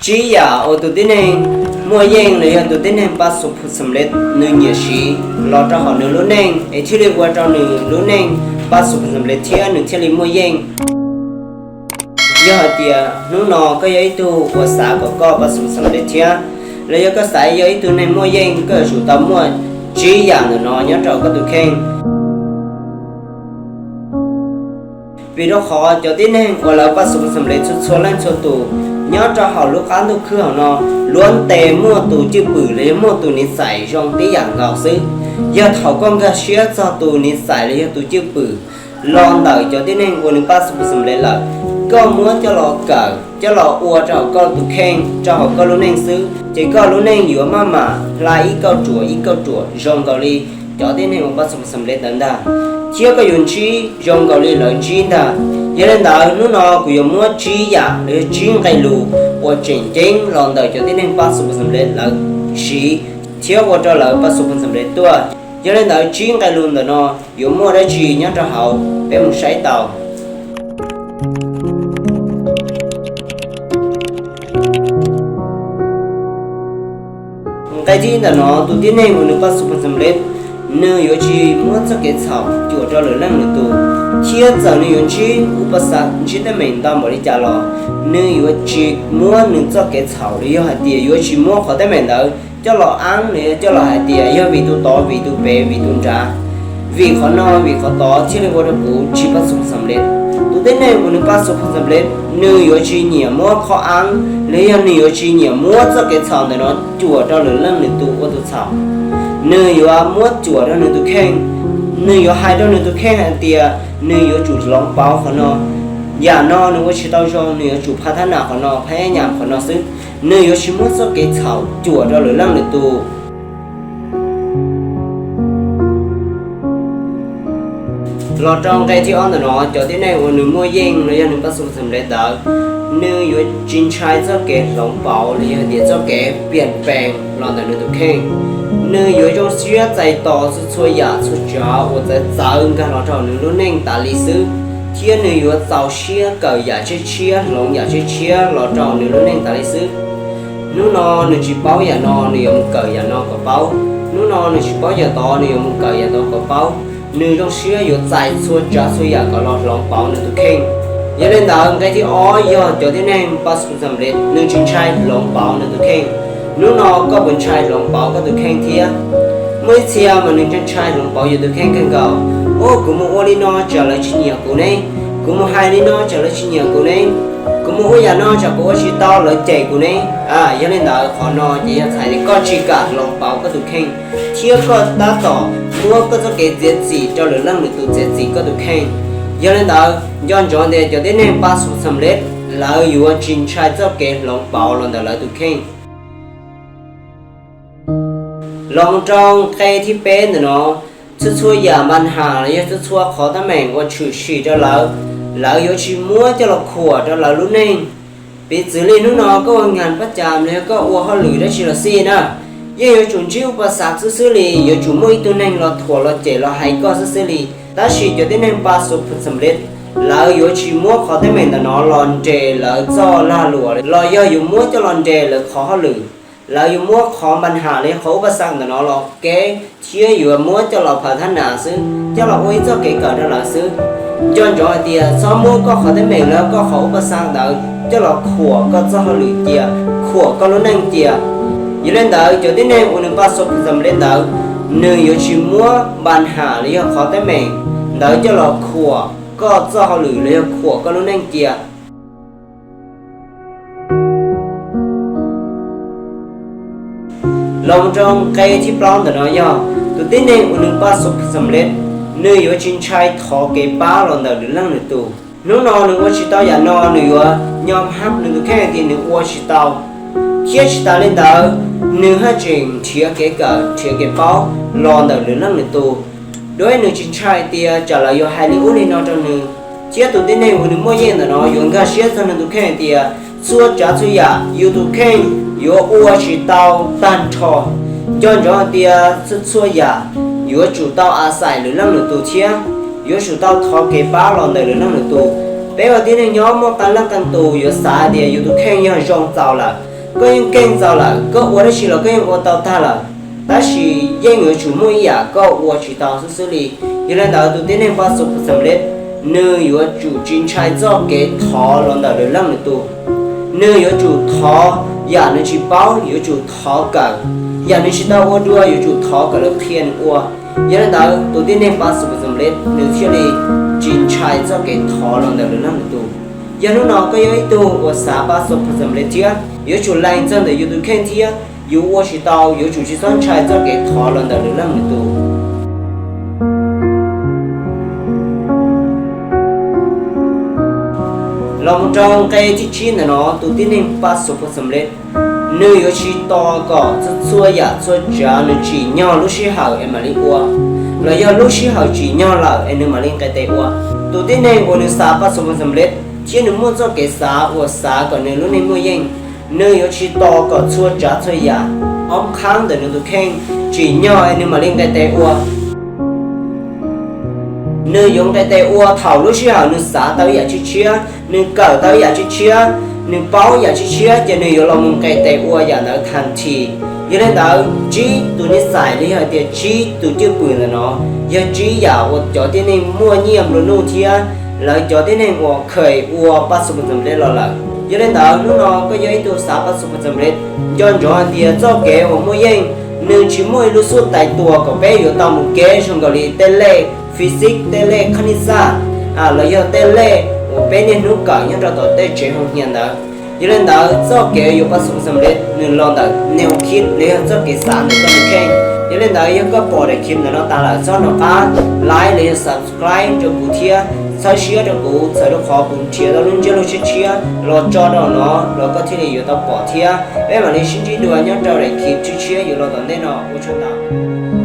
Tsib yam uas tus tib neeg muaj yeej los yog tus tib neeg pab xu phu xam lej nws nyiam siv los rau hauv nws lub neej es thiaj li ua rau nws lub neej pab xu phu xam lej thiab nws thiaj li muaj yeej. Yog hais tias hnub no koj yog ib tug uas xav kom koj pab xu phu xam lej thiab, los yog koj xav yog ib tug neeg muaj yeej, koj yuav tsum tau muaj tsib yam ntawm no nyob rau koj tus kheej. Vim rau qhov cov tib neeg uas lawv pab xu phu xam lej txhua txhua leej txhua tus nyob rau hauv lub qab ntuj khwb hauv no luab ntes muaj tus cwj pwm los yog muaj tus niv xais zoo tib yam nkaus xwb. Yog thaum koj nkag siab txog tus niv xais los yog tus cwj pwm los ntawm cov tib neeg uas nws pab xu phu xam lej lawm, koj muab coj los kawm coj los ua rau hauv koj tus kheej rau hauv koj lub neej xwb, ces koj lub neej yuav maj mam hla ib kauj ruam ib kauj ruam zoo nkaus li cov tib neeg uas pab xu phu xam lej ntawd ntag, thiab koj yuav ntsib zoo nkaus li lawv ntsib ntag. Yog li ntawd hnub no kuv yuav muab tsib yam los yog tsib nqe lus uas tseem ceeb los ntawm cov tib neeg pab xu phu xam lej lawv siv thiab ua rau lawv pab xu phu xam lej tuaj. Yog li ntawd tsib nqe lus ntawm no yuav muaj dab tsi nyob rau hauv, peb mus saib tau. Nqe thib ib ntawm no, tus tib neeg uas nws pab xu phu xam lej, nws yuav tsis muab txoj kev txhaum cuam rau lwm leej lwm tus, thiab txawm nws yuav ntsib upasak, ntsib teeb meem ntau npaum li cas los nws yuav tsis muab nws txoj kev txhaum los yog hais tias yuav tsis muab qhov teeb meem ntawd coj los aab los yog coj los hais tias yog vim tus tod, vim tus pem, vim tus nrad, vim qhov no vim qhov tod thiaj li ua rau kuv tsis pab xu phu xam lej. Tus tib neeg uas nws pab xu phu xam lej, nws yuav tsis nyiam muab qhov aab los yog nws yuav tsis nyiam muab txoj kev txhaum ntawm no cuam rau lwm leej lwm tus ua tus txhaum. Nws yuav muab cuam rau nws tus kheej. Nws yuav hais rau nws tus kheej hais tias nws yuav tsum hloov pauv qhov no, yam no nws ua tsis tau zoo, nws yuav tsum phaj thab nam qhov no, phaj nyam qhov no xwb. Nws yuav tsis muab txoj kev txhaum cuam rau lwm leej lwm tus. Los rau nqe thib ob ntawm no, cov tib neeg uas nws muaj yeej los yog nws pab xu phu xam lej ntawd, nws yuav tsis ntshai txoj kev hloov pauv los yog tias txoj kev piam pees los ntawm nws tus kheej. Nws yuav zoo siab txais tos txhua txhua yam txhua tsav uas txawv txawv nkag los rau nws lub neej tas li xwb, thiab nws yuav txaus siab kawm yam tshiab tshiab, hloov yam tshiab tshiab los rau nws lub neej tas li xwb. Hnub no nws tsis paub yam no, nws yuav mus kawm yam no kom paub. Hnub no nws tsis paub yam tod, nws yuav mus kawm yam tod kom paub. Nws zoo siab yuav txais txhua tsav txhua yam kom los hloov pauv nws tus kheej. Yog li ntawd nqe thib ob yog cov tib neeg pab xu phu xam lej, nws tsis ntshai hloov pauv nws tus kheej. Hnub no koj puas ntshai hloov pauv koj tus kheej thiab? Muaj ib txhia mas nws ntshai ntshai hloov pauv yus tus kheej kawg nkaus. Ua kuv mus ua li no tsam lawv tsis nyiam kuv ne, kuv mus hais li no tsam lawv tsis nyiam kuv ne, kuv mus ua yam no tsam kuv ua tsis tau lawv cem kuv ne. Yog li ntawd qhov no ces yog txhais tias koj tsis kam hloov pauv koj tus kheej, thiab koj tab tom muab koj txoj kev txiav txim rau lwm leej lwm tus txiav txim koj tus kheej. Yog li ntawd nco ntsoov tias cov tib neeg pab xu phu xam lej, lawv yuav tsis ntshai txoj kev hloov pauv los ntawm lawv tus kheej. Los mus rau nqe thib peb ntawm no, txhua txhua yam npa nham los yog txhua txhua qhov teeb meem uas tshwm sim rau lawv, lawv yuav tsis muab coj los khuam rau lawv lub neej. Piv txwv li hnub no koj ua ngam pab cas los yog koj ua hauj lwm dab tsi los xij na, yeej yuav tsum ntsib upasak xwb xwb li, yuav tsum muaj ib tug neeg los thuam los cem los hais koj xwb xwb li. Tab sis cov tib neeg pab xu phu xam lej, lawv yuav tsis muab qhov teeb meem ntawm no los nres lawv txoj lag luam los yog yuav muab coj los nres lawv qhov hauj lwm. Lawv yuav muab qhov npa nham los yog qhov upasak ntawm no los keb thiab yuav muab coj los phav thab nas xwb, coj los ua ib txoj kev kawm rau lawv xwb. Nco ntsoov hais tias txhob muab koj qhov teeb meem los yog koj qhov upasak ntawd coj los khuam koj txoj hauj lwm cia, khuam koj lub neej cia. Yog li ntawd cov tib neeg uas nws pab xu phu xam lej ntawd, nws yuav tsis muab npa nham los yog qhov teeb meem ntawd coj los khuam koj txoj hauj lwm los yog khuam koj lub neej cia. Los mus rau nqe thib plaub ntawm no yog tus tib neeg uas nws pab xu phu xam lej, nws yuav tsis ntshai thov kev pab los ntawm lwm leej lwm tus. Hnub no nws ua tsis tau yam no, nws yuav nyo hab nws tus kheej hais tias nws ua tsis tau, thiab tsis tas li ntawd, nws haj tseem nrhiav kev kawm nrhiav kev paub los ntawm lwm leej lwm tus. Dua nws tsis ntshai tias tsam lawv yuav hais li ub li no rau nws. Thiab tus tib neeg uas nws muaj yeej ntawm no yuav nkag siab txog nws tus kheej hais tias txhua tsav txhua yam yus tus kheej yuav ua tsis tau tag nrho. Nco ntsoov hais tias txhua txhua yam yuav tsum tau a xais lwm leej lwm tus thiab yuav tsum tau thov kev pab los ntawm lwm leej lwm tus. Peb ua tib neeg nyob muaj qee leej qee tus yuav xav hais tias yus tus kheej yog zoo txaus lawm, Koj yeej keej txaus lawm, koj ua dab tsi los koj yeej ua tau tag lawm, tab sis yeej yuav tsum muaj ib yam koj ua tsis tau xwb xwb li. Yog li ntawd tus tib neeg pas xus pas xas les, nws yuav tsum tsis ntshai txoj kev thov los ntawm lwm leej lwm tus. Nws yuav tsum thov yam nws tsis paub, yuav tsum thov kawm. Yam nws tsis tau ua dua yuav tsum thov kom lawv qhia nws ua. Yog li ntawd tus tib neeg pas xus pas xas les nws thiaj li tsis ntshai txoj kev thov los ntawm lwm leej lwm tus. Yog hnub no koj yog ib tug uas xav pas xus pas xas les thiab yuav tsum lees txog ntawm yus tus kheej thiab yus ua tsis tau, yuav tsum tsis txhob ntshai txoj kev thov los ntawm lwm leej lwm tus. Los mus rau nqe thib tsib ntawm no, tus tib neeg pas xus pas xas les, nws yuav tsis tos kom txhua txhua yam txhua tsav nws tsim nyog lub sij hawm es mam li ua, los yog lub sij hawm tsim nyog lawm es nws mam li nqes tes ua. Tus tib neeg uas nws xav pas xus pas xas les thiab nws muaj txoj kev xav uas xav kom nws lub neej muaj yeej, nws yuav tsis tos kom txhua tsav txhua yam ob qhaab ntawm nws tus kheej tsim nyog es nws mam li nqes tes ua. Nws yuav nqes tes ua thaum lub sij hawm nws xav tau ib yam tshiab tshiab, nws kawm tau ib yam tshiab tshiab, nws paub yam tshiab tshiab, ces nws yuav los mus nqes tes ua yam ntawd thas this. Yog li ntawd, tsib tus nij xais los yog tias tsib tus cwj pwm ntawm no yog tsib yam uas cov tib neeg muaj nyiaj nplua nuj thiab lawv cov tib neeg uas kheev ua pas xus pas xas les los lawm. Yog li ntawd, hnub no koj yog ib tug xav pas xus pas xas les, nco ntsoov hais tias txoj kev uas muaj yeej nws tsis muaj ib lub xub tais tuas kom peb yuav tau mus keb zoo nkaus li tej lej physics, tej lej khab nij xaj, los yog tej lej uas peb niaj hnub kawm nyob rau tom tej tsev hoo hias ntawd. Yog li ntawd, txoj kev yuav pas xus pas xas les nws los ntawm neo khib los yog txoj kev xav ntawm koj tus kheej. Yog li ntawd, yog koj pom daim clip ntawm no tas lawm, txhob nco qab like los yog subscribe rau kuv thiab txhawb siab rau kuv, txhawm rau qhov kuv nrhiav tau lub ntsiab lus tshiab tshiab los tso rau no los koj thiaj li yuav tau pom thiab. Peb mam li sib ntsib dua nyob rau daim clip tshiab tshiab yuav los tom ntej no, ua tsaug ntau.